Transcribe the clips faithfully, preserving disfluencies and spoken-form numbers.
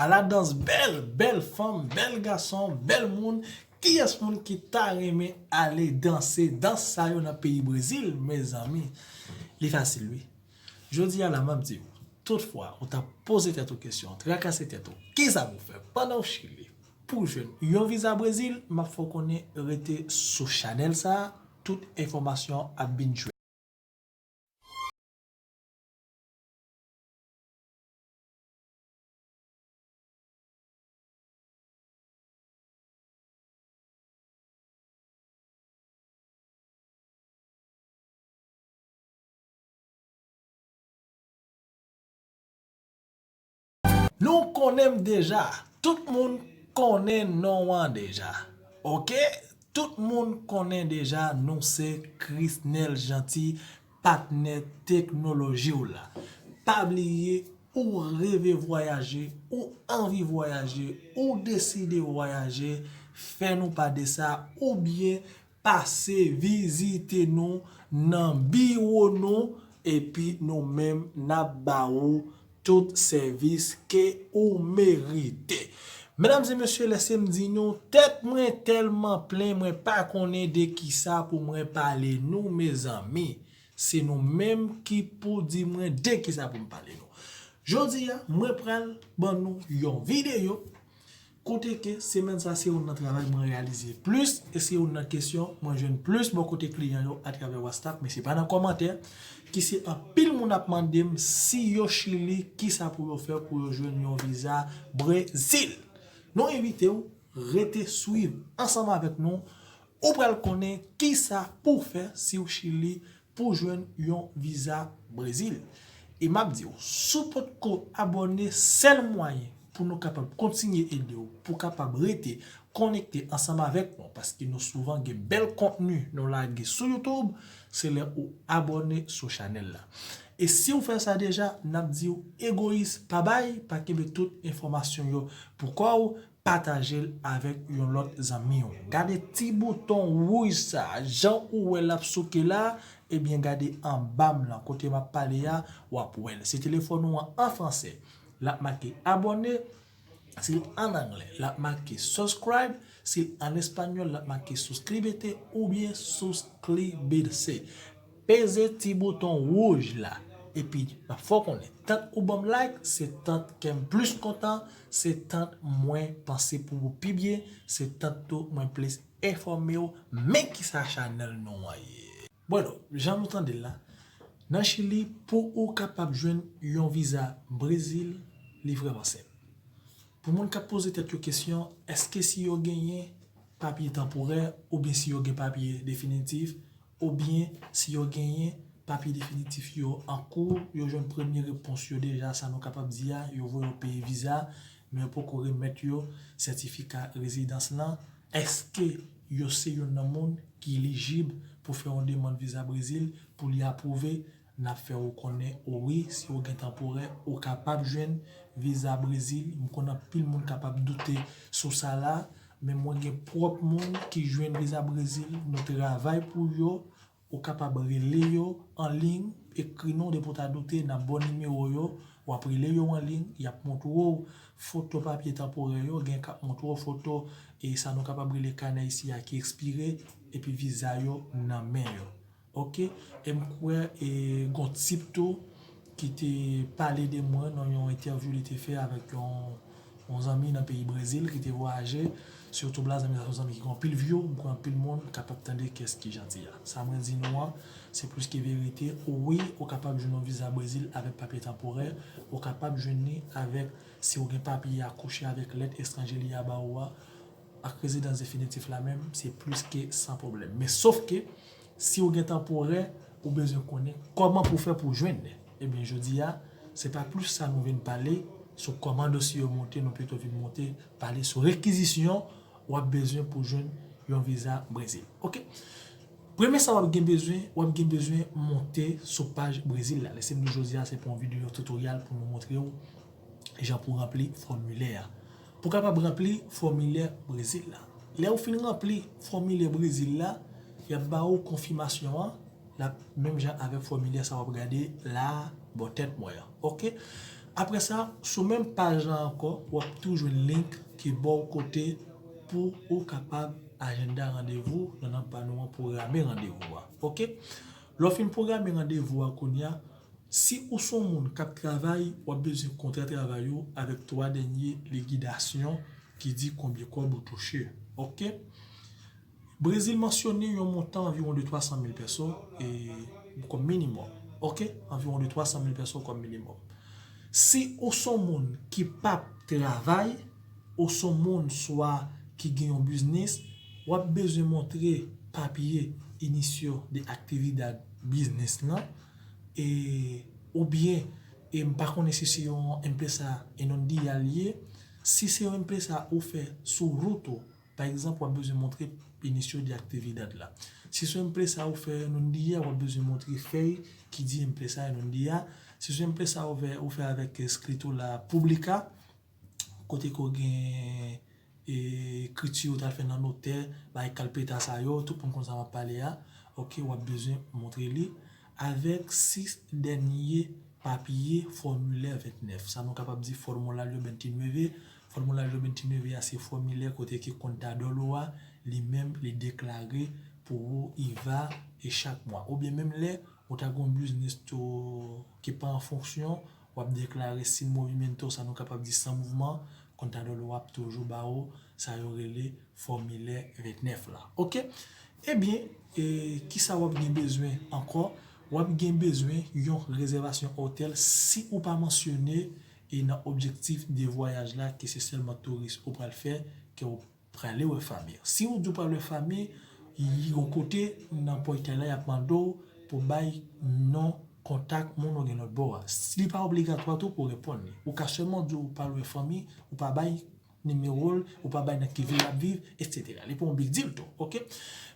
Ala dans bèl, bèl fanm, bèl gason, bèl moun. Kiyès moun ki ta renmen ale danse dans sa yo nan peyi Brezil, mezanmi? Li fasil, wi. Jodi a la, m ap di w, tout fwa ou ta poze tèt ou kesyon, trakase tèt ou, kisa pou fè pandan w Chili pou w jwenn yon viza Brezil, m ap fè w konnen rete sou chanèl sa a, tout enfòmasyon ap vin jwenn. Nou konnen m deja. Tout moun konnen non an deja. Oke? Tout moun konnen deja nou se Chrisnel Jeanty, patnè teknoloji w la. Pa bliye, ou reve vwayaje, ou anvi vwayaje, ou deside vwayaje, fè nou pa de sa, oubyen pase vizite nou nan biwo nou, epi nou menm n ap ba ou tout sèvis ke ou merite. Medam e mesye, lèse m di nou, tèt mwen tèlman plen, mwen pa konnen de kisa pou mwen pale nou, mezanmi. Se nou menm ki pou di mwen de kisa pou m pale nou. Jodi a, mwen pral ban nou yon videyo kote ke semèn sa se youn nan travay mwen reyalize plis, e se youn nan kesyon mwen jwenn plis bò kote kliyan yo atravè WhatsApp, men se pa nan kòmantè, ki se anpil moun ap mande m si yo Chili, kisa pou yo fè pou yo jwenn yon viza Brezil. Nou envite w rete swiv ansanm avèk nou. Ou pral konnen kisa pou w fè si w Chili pou w jwenn yon viza Brezil. E m ap di w, si w potko abòne, sèl mwayen pou nou kapab kontinye ede w, pou w kapab rete konekte ansanm avèk nou, paske nou souvan gen bèl kontni nou lage sou YouTube, se lè ou abòne sou chanèl la. E si w fè sa deja, n ap di w egoyis, pa bay, pa kenbe tout enfòmasyon yo pou kò w, pataje l avèk yon lòt zanmi w. Gade ti bouton wouj sa a, jan ou wè l ap souke la, ebyen gade anba m lan, kote m ap pale a, w ap wè l. Si telefòn ou an an fransè, l ap make abòne, si l an anglè, l ap make subscribe, si l an espanyòl, l ap make suscríbete oubyen suscribirse. Peze ti bouton wouj la, epi m ap fè w konnen, tant ou ban m like, se tant kè m plis kontan, se tant mwen panse pou ou pi byen, se tant tou mwen plis enfòme w, men kisa chanèl nou an ye. Bueno, jan nou tande l la, nan Chili, pou ou kapab jwenn yon viza Brezil, li vrèman senp. Pou moun k ap poze tèt yo kesyon, èske si yo genyen papye tanporè, oubyen si yo gen papye definitif, oubyen si yo genyen papye definitif yo an kou, yo jwenn premye repons yo deja, sa nou kapab di a, yo voye yo peye viza, men yo poko remèt yo sètifika rezidans lan, èske yo se youn nan moun ki elijib pou fè yon demann viza Brezil, pou li apwouve? N ap fè ou konnen, wi, si ou gen tanporè, ou kapab jwenn viza Brezil. M konn anpil moun kapab doute sou sa la, men mwen gen pwòp moun ki jwenn viza Brezil, nou travay pou yo. Ou kapab rele yo an liy, ekri nou depi w ta doute, n ap ba w nimewo yo, w ap rele yo an liy, y ap montre w foto papye tanporè yo, gen k ap montre w foto, e sa nou kapab rele kanè isi a ki ekspire, epi viza yo nan men yo. Oke, e m kwè, e, gon tip tou ki te pale de mwen nan yon entèvyou li te fè avèk yon, yon zanmi nan peyi Brezil ki te vwayaje. Sitou la, zanmi sa se yon zanmi ki gen anpil view, m kwè anpil moun kapab tande kès ki Jeanty a. Sa mwen di nou an, se plis ke verite. Wi, ou kapab jwenn yon viza Brezil avèk papye tanporè, ou kapab jwenn li avèk, si ou gen papye akouche avèk lèt etranje li a ba ou a, ak rezidans definitif la menm, se plis ke san pwoblèm. Men sof ke, si ou gen tanporè, ou bezwen konnen kòman pou fè pou jwenn li. Ebyen, jodi a, se pa plis sa nou vin pale sou kòman dosye yo monte, nou pito vin monte, pale sou rekizisyon w ap bezwen pou jwenn yon viza Brezil. Oke? Premye sa w ap gen bezwen, w ap gen bezwen monte sou paj Brezil la. Lèse m di w jodi a, se pou yon videyo tutorial pou nou montre w jan pou ranpli fòmilè a. Pou kapab ranpli fòmilè Brezil la. Lè ou fin ranpli fòmilè Brezil la, y ap ba ou konfimasyon an, l ap menm jan avèk fòmilè sa w ap gade la bò tèt mwen an. Oke? Apre sa, sou menm paj la ankò, w ap tou jwenn link ki ba w kote pou ou kapab ajanda randevou nan nan pa nou an, pwograme randevou a. Oke? Lè w fin pwograme randevou a kounye a, si ou se yon moun k ap travay, w ap bezwen kontra travay ou avèk twa dènye likidasyon ki di konbyen kòb ou touche. Oke? Brezil mansyone yon montan anviwon de twa san mil pèso e, kòm minimòm. Oke? Anviwon de twa san mil pèso kòm minimòm. Si ou se yon moun ki p ap travay, ou se yon moun swa ki gen yon biznis, w ap bezwen montre papye inisyo de aktividad biznis lan, e, oubyen, e m pa konnen si se yon empresa en un día l ye, si se yon empresa ou fè sou wout ou, pa egzanp, w ap bezwen montre inisyo de aktividad la. Si se yon empresa ou fè en un día, w ap bezwen montre fèy ki di empresa en un día. Si se yon empresa ou fè, ou fè avèk eskrito la pública, kote ke w gen, e, ekriti ou t al fè nan notè, bay kalpeta sa yo, tout moun konn sa m ap pale a. Oke, w ap bezwen montre li avèk sis dènye papye fòmilè vennèf. Sa nou kapab di formulario veintinueve. Formulario veintinueve a se fòmilè kote ke kontadò ou a, li menm, li deklare pou ou iva e chak mwa. Oubyen menm lè ou ta gen yon biznis tou ki pa an fonksyon, w ap deklare sin movimiento, sa nou kapab di san mouvman, kontadò ou a ap toujou ba ou sa yo rele fòmilè vennèf la. Oke? Ebyen, e, kisa w ap gen bezwen ankò? W ap gen bezwen yon rezèvasyon otèl si ou pa mansyone e nan objektif de vwayaj la ke se sèlman touris ou pral fè, ke w prale wè fanmi. Si ou di w pral wè fanmi, yon kote nan pòtay la y ap mande w pou bay non, kontak moun ou gen lòt bò a. Li pa obligatwa tou pou w reponn li. Ou ka sèlman di w pral wè fanmi, ou pa bay nimewo l, ou pa bay nan ki vil l ap viv, etsetera. Li pa yon big deal tou, oke?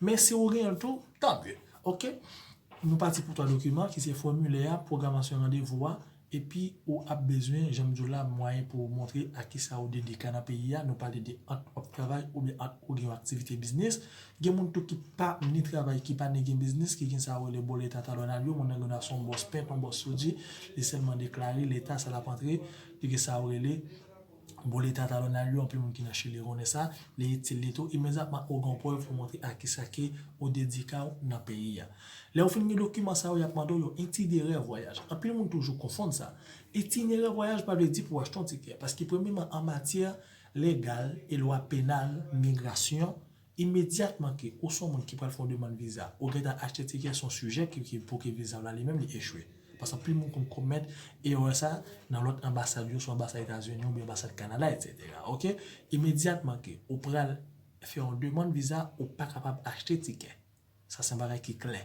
Men si ou genyen l tou, tan mye, oke? Nou pati pou twa dokiman ki se fòmilè a, pwogramasyon randevou a, epi ou ap bezwen, jan m di w la, mwayen pou w montre a kisa ou dedike nan peyi a. Nou pale de ant w ap travay oubyen ant ou gen yon aktivite biznis. Gen moun tou ki pa ni travay, ki pa ni gen biznis, ki gen sa yo rele boleta talonal yo. Moun nan gen dwa se yon bòs pent, yon bòs soudye, li sèlman deklare leta sa l ap antre, li gen sa yo rele boleta talonal yo, anpil moun ki nan Chili konnen sa, li itil li tou. Imedyatman ou gen yon prèv pou montre a kisa ke ou dedike w nan peyi a. Lè ou fin gen dokiman sa yo, y ap mande w yon itinerè vwayaj. Anpil moun toujou konfonn sa. Itinerè vwayaj pa vle di pou w achte yon tikè, paske premyèman an matyè legal e lwa penal, migrasyon, imedyatman ke ou se yon moun ki pral fè yon demann viza, ou gentan achte tikè, se yon sijè ki, ki pou ke viza w la li menm li echwe. Paske anpil moun konn komèt erè sa nan lòt anbasad yo, swa anbasad Etazini oubyen anbasad Kanada, etsetera. Oke? Imedyatman ke ou pral fè yon demann viza, ou pa kapab achte tikè. Sa se yon bagay ki klè.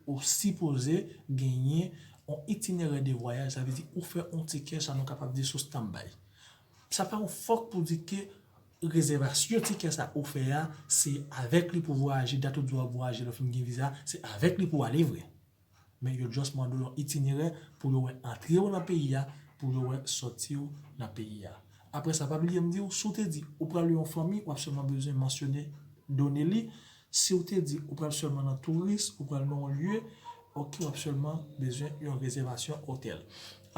Ou sipoze genyen yon itinerè de vwayaj, sa vle di ou fè yon tikè, sa nou kapab di sou standby. Sa pa yon fòk pou di ke rezèvasyon tikè sa ou fè a, se avèk li pou vwayaje, dat ou di w ap vwayaje lè w fin gen viza, se avèk li pou w ale vre. Men yo just mande w yon itinerè pou yo wè antre w nan peyi a, pou yo wè sòti w nan peyi a. Apre sa, pa bliye m di w, si w te di ou pral yon fanmi, w ap sèlman bezwen mansyone done li. Si w te di ou pral sèlman nan touris, ou pral nan yon lye, oke, w ap sèlman bezwen yon rezèvasyon otèl.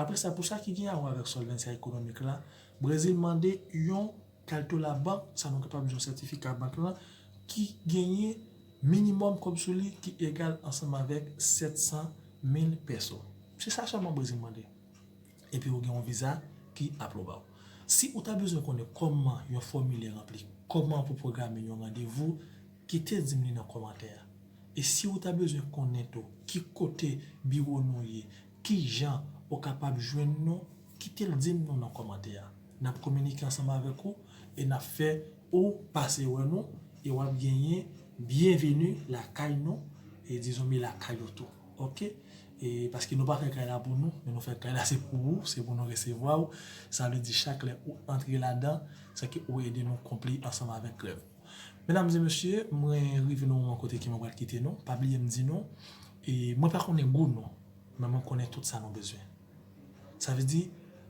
Apre sa, pou sa ki gen a wè avèk solvensya ekonomik la, Brezil mande yon karto labank, sa nou kapab di yon sètifika bank lan, ki genyen minimòm kòb sou li ki egal ansanm avèk sèt san mil pèso. Se sa sèlman Brezil mande. Epi ou gen yon viza ki apwouve w. Si ou ta bezwen konnen kòman yon fòmilè ranpli, kòman pou pwograme yon randevou, kite di m li nan kòmantè a. E si ou ta bezwen konnen tou ki kote biwo nou ye, ki jan ou kapab jwenn nou, kite l di m nou nan kòmantè a. N ap kominike ansanm avèk ou e n ap fè ou pase wè nou e w ap genyen byenveni lakay nou e dizon mi lakay ou tou. Oke? E paske nou pa fè kay la pou nou, men nou fè kay la se pou ou, se pou nou resevwa w. Sa vle di chak lè ou antre ladan, se ke ou ede nou konpli ansanm avèk rèv. Medam e mesye, mwen rive nan moman kote ke mwen pral kite nou. Pa bliye m di nou, e mwen pa konnen gou nou, men mwen konnen tout sa nou bezwen. Sa vle di,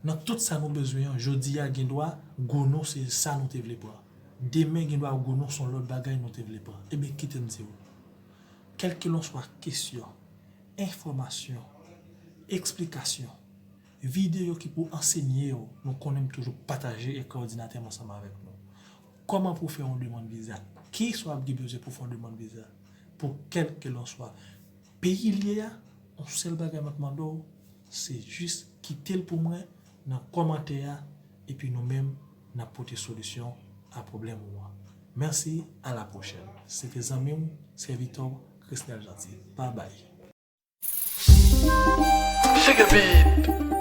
nan tout sa nou bezwen an, jodi a gen dwa gou nou se sa nou te vle pran. Demen gen dwa gou nou se yon lòt bagay nou te vle pran. Ebyen kite m di w. Kèlkelanswa kesyon, enfòmasyon, eksplikasyon, Videyo ki pou ansenye yo, nou konnen m toujou pataje e kowòdinatè m ansanm avèk nou. Kòman pou w fè yon demann viza? Kisa w ap gen bezwen pou w fè yon demann viza? Pou kèlkelanswa peyi l ye a, yon sèl bagay m ap mande w, se jis kite l pou mwen nan kòmantè a, epi nou menm, n ap pote solisyon a pwoblèm ou an. Mèsi, a la pwochèn. Se te zanmi w, sèvitè w, Chrisnel Jeanty. Babay. Shake a beat.